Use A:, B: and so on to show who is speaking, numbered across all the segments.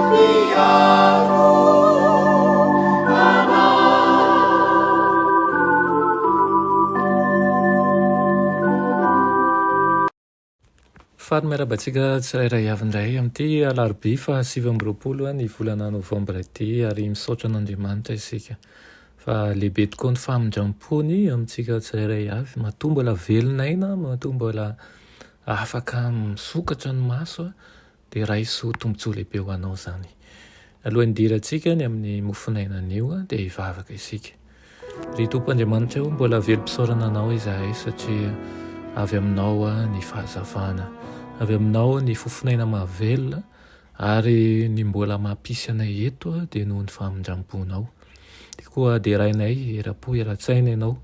A: Mpiaro anay.
B: Faly miarahaba antsika tsirairay avy indray amin'ity alarobia faha 29 ny volana novambra ity ary misaotra an'Andriamanitra isika fa lehibe tokoa ny famindram-pony amintsika tsirairay avy. Matoa mbola velon'aina, matoa mbola afaka misokatra ny maso dia raiso tombontsoa lehibe ho anao izany. Alohan'ny hidirantsika ny amin'ny mofon'aina anio dia hivavaka isika. Ry Tompo Andriamanitra o, mbola velom-pisaorana Anao izahay satria avy Aminao ny fahazavana, avy Aminao ny fofon'aina mahavelona ary ny mbola mampisy anay eto dia noho ny famindram-ponao. Dia koa derainay eram-po eran-tsaina Ianao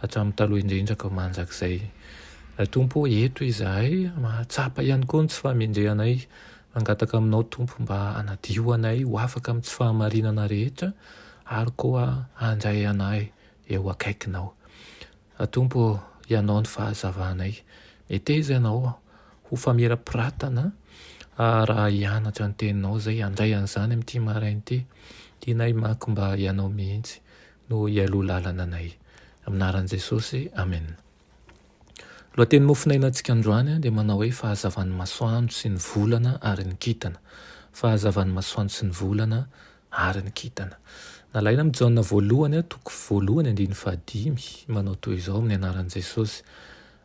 B: hatramin'ny taloha indrindra ka mandrakizay. Ry Tompo o, eto izahay mahatsapa ihany koa ny tsy fahamendrehanay. Mangataka Aminao Tompo mba hanadio anay ho afaka amin'ny tsy fahamarinana rehetra ary koa handray anay eo akaikinao. Ry Tompo ô, Ianao no fahazavanay. Meteza Ianao ho famirapiratana raha hianatra ny Teninao izay, handray an'izany amin'ity maraina ity. Tianay manko mba Ianao mihitsy no hialoha lalana anay. Amin'ny anaran'i Jesosy, Amena. Lohateny mofonainantsika androany dia manao hoe Fahazavan'ny masoandro sy ny volana ary ny kintana. Fahazavan'ny masoandro sy ny volana ary ny kintana. Nalaina amin'i Jaona voalohany toko voalohany andininy fahadimy, manao toy izao amin'ny anaran'i Jesosy,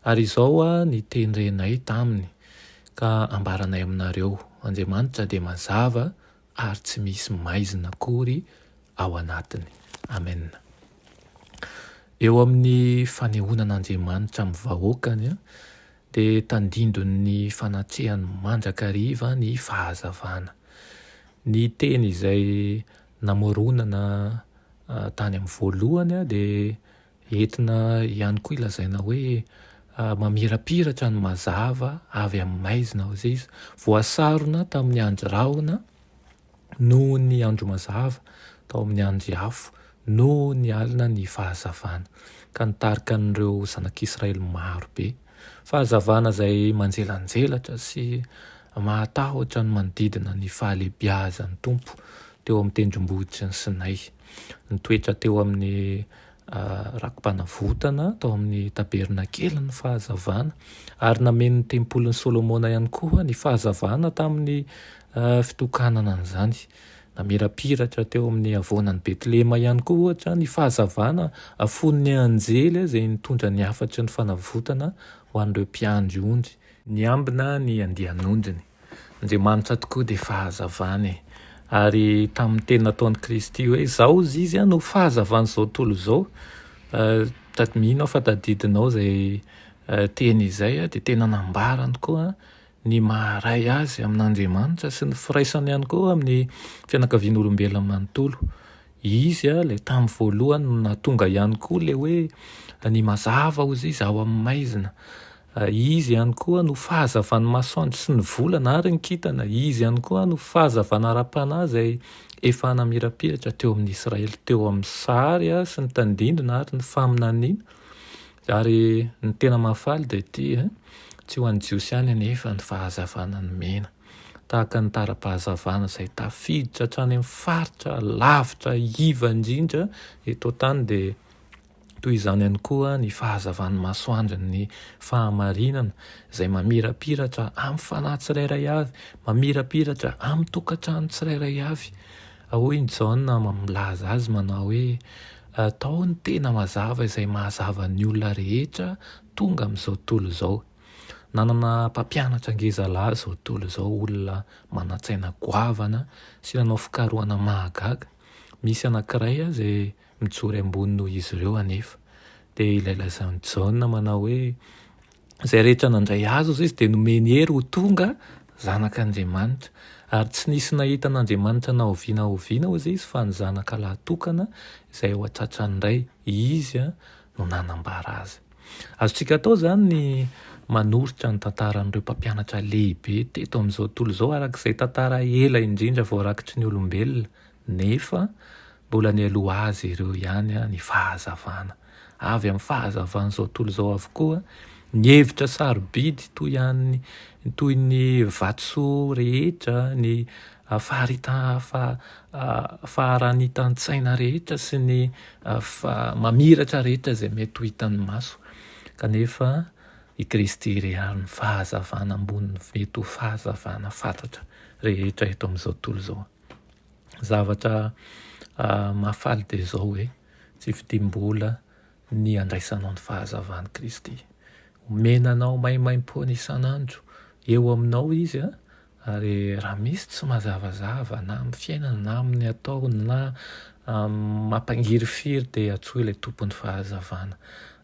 B: Ary izao ny teny renay taminy, ka ambaranay aminareo, Andriamanitra dia mazava ary tsy misy maizina akory ao anatiny. Amen. Eo amin'ny fanehoana an'Andriamanitra amin'ny vahoakany dia tandindon'ny fanatrehany mandrakariva ny fahazavana. Ny teny izay namoronana tany amin'ny voalohany dia entina ihany koa ilazaina hoe mamirapiratra ny mazava avy amin'ny maizina hoy izy, voasarona tamin'ny andry rahona noho ny andro mazava, tao amin'ny andry afo, noho ny alina ny fahazavana, ka nitarika an'ireo zanak'Israely maro be. Fahazavana izay manjelanjelatra sy mahatahotra ny manodidina ny fahalehibiazan'ny Tompo teo amin'ny tendrombohitry ny Sinay. Nitoetra teo amin'ny raki-panavotana tao amin'ny tabernakely ny fahazavana, ary nameno ny tempolin'i Solomona ihany koa ny fahazavana tamin'ny fitokanana an'izany. Namirapiratra teo amin'ny havoanan'i Betlehema ihany koa, ohatra, ny fahazavana fon'ny anjely izay nitondra ny hafatry ny fanavotana ho an'ireo mpiandry ondry niambina ny andian'ondriny. Andriamanitra tokoa dia fahazavana e! Ary tamin'ny teny nataon'i Kristy hoe, Izaho hozy Izy no fahazavan'izao tontolo izao, tady mino aho fa tadidinao izay teny izay, dia tena nambarany koa ny maha Ray Azy amin'Andriamanitra sy ny firaisany ihany koa amin'ny fianakavian'olombelona manontolo. Izy ilay tamin'ny voalohany no nahatonga ihany koa ilay hoe ny mazava hozy izy ao amin'ny maizina. Izy ihany koa no fahazavan'ny masoandro sy ny volana ary ny kintana. Izy ihany koa no fahazavana ara-panahy izay efa namirapiratra teo amin'ny Israely, teo amin'ny sary sy ny tandindona ary ny faminaniana. Ary ny tena mahafaly dia ity, tsy ho an'ny Jiosy ihany anefa ny fahazavana nomena. Tahaka ny tara-pahazavana izay tafiditra hatrany amin'ny faritra lavitra iva indrindra eto an-tany dia Toy izany ihany koa ny fahazavan'ny masoandron'ny fahamarinana izay mamirapiratra amin'ny fanahy tsirairay avy, mamirapiratra amin'ny tokantrano tsirairay avy. Hoy i Jaona milaza azy manao hoe, Tao ny tena mazava izay mahazava ny olona rehetra tonga amin'izao tontolo izao. Nanana mpampianatra ngezalahy izao tontolo izao, olona manan-tsaina goavana sy nanao fikarohana mahagaga. Misy anankiray izay Mijoro ambony noho izy ireo anefa. Dia ilay lazain'i Jaona manao hoe, Izay rehetra nandray Azy, hozy izy, dia nomeny hery ho tonga zanak'Andriamanitra. Ary tsy nisy nahita an'Andriamanitra na oviana oviana, hozy izy, fa ny Zanaka lahy tokana izay ao an-tratran'ny Ray, Izy no nanambara Azy. Azontsika atao izany ny manoritra ny tantaran'ireo mpampianatra lehibe teto amin'izao tontolo izao araka izay tantara ela indrindra voarakitry ny olombelona, Nefa mbola nialoha azy ireo ihany ny fahazavana. Avy amin'ny fahazavan'izao tontolo izao avokoa ny hevitra sarobidy toy an'ny toy ny vatosoa rehetra, ny faharita faharanitan-tsaina rehetra sy ny mamiratra rehetra izay mety ho hitan'ny maso. Kanefa i Kristy irery no fahazavana ambonin'ny mety ho fahazavana fantatra rehetra eto amin'izao tontolo izao. Zavatra mahafaly dia izao hoe tsy vidiam-bola ny handraisanao ny fahazavan'i Kristy. Omena anao maimaimpoana isan'andro eo aminao Izy ary raha misy tsy mazavazava na amin'ny fiainana na amin'ny atao na mampangirifiry dia antsoy ilay Tompon'ny fahazavana.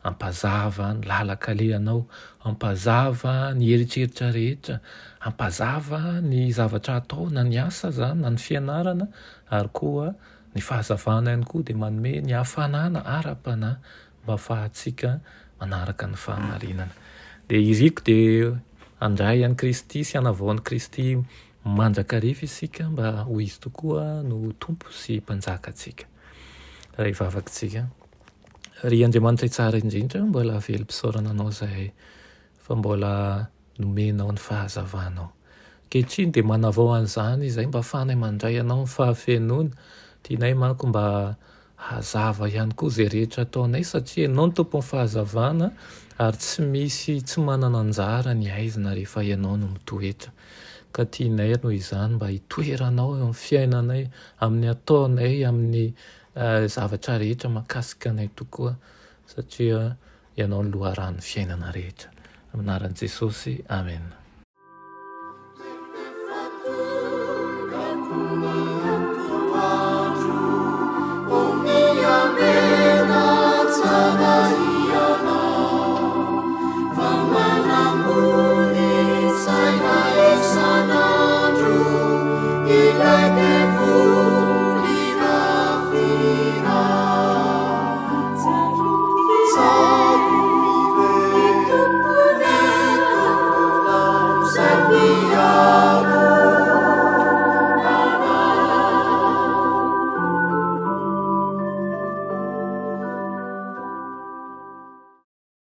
B: Hampazava ny lalan-kalehanao, hampazava ny eritreritra rehetra, hampazava ny zavatra atao na ny asa izany na ny fianarana ary koa Ny fahazavana ihany koa dia manome ny hafanana ara-panahy mba hahafahantsika manaraka ny fahamarinana. Dia iriko dia handray an'i Kristy sy hanavao an'i Kristy mandrakariva isika mba ho Izy tokoa no Tompo sy Mpanjakantsika. Raha hivavaka isika. Ry Andriamanitra tsara indrindra, mbola velom-pisaorana Anao izahay fa mbola nomenao ny fahazavanao. Ankehitriny dia manavao an'izany izahay mba ahafahanay mandray Anao amin'ny fahafenoana. Tianay manko mba hazava ihany koa izay rehetra ataonay satria Ianao no Tompon'ny fahazavana ary tsy misy tsy manana anjara ny haizina rehefa Ianao no mitoetra. Ka tianay noho izany mba hitoeranao eo amin'ny fiainanay, amin'ny ataonay, amin'ny zavatra rehetra mahakasika anay tokoa satria Ianao no loharanon'ny fiainana rehetra. Amin'ny anaran'i Jesosy, Amena.